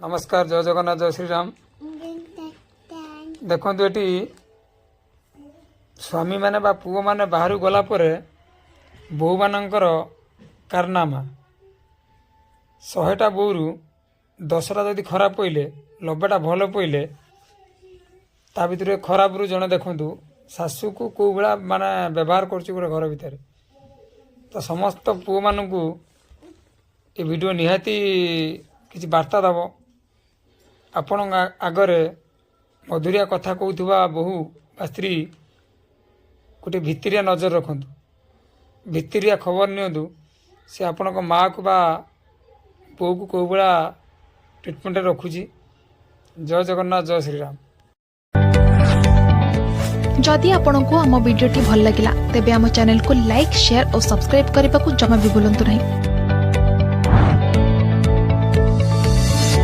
ନମସ୍କାର, ଜୟ ଜଗନ୍ନାଥ, ଜୟ ଶ୍ରୀରାମ। ଦେଖନ୍ତୁ, ଏଠି ସ୍ୱାମୀମାନେ ବା ପୁଅମାନେ ବାହାରକୁ ଗଲା ପରେ ବୋହୂମାନଙ୍କର କାରନାମା। 100ଟା ବୋହୂରୁ 10ଟା ଯଦି ଖରାପ ପଇଲେ, 90ଟା ଭଲ ପଇଲେ, ତା ଭିତରେ ଖରାପରୁ ଜଣେ ଦେଖନ୍ତୁ, ଶାଶୁକୁ କେଉଁ ଭଳିଆ ମାନେ ବ୍ୟବହାର କରୁଛି ଗୋଟେ ଘର ଭିତରେ। ତ ସମସ୍ତ ପୁଅମାନଙ୍କୁ ଏ ଭିଡ଼ିଓ ନିହାତି କିଛି ବାର୍ତ୍ତା ଦେବ। ଆପଣଙ୍କ ଆଗରେ ମଧୁରିଆ କଥା କହୁଥିବା ବୋହୂ ବା ସ୍ତ୍ରୀ, ଗୋଟେ ଭିତିରିଆ ନଜର ରଖନ୍ତୁ, ଭିତିରିଆ ଖବର ନିଅନ୍ତୁ, ସେ ଆପଣଙ୍କ ମାଆକୁ ବା ବୋଉକୁ କେଉଁ ଭଳିଆ ଟ୍ରିଟମେଣ୍ଟରେ ରଖୁଛି। ଜୟ ଜଗନ୍ନାଥ, ଜୟ ଶ୍ରୀରାମ। ଯଦି ଆପଣଙ୍କୁ ଆମ ଭିଡ଼ିଓଟି ଭଲ ଲାଗିଲା, ତେବେ ଆମ ଚ୍ୟାନେଲକୁ ଲାଇକ୍, ସେୟାର ଓ ସବସ୍କ୍ରାଇବ୍ କରିବାକୁ ଜମା ବି ଭୁଲନ୍ତୁ ନାହିଁ।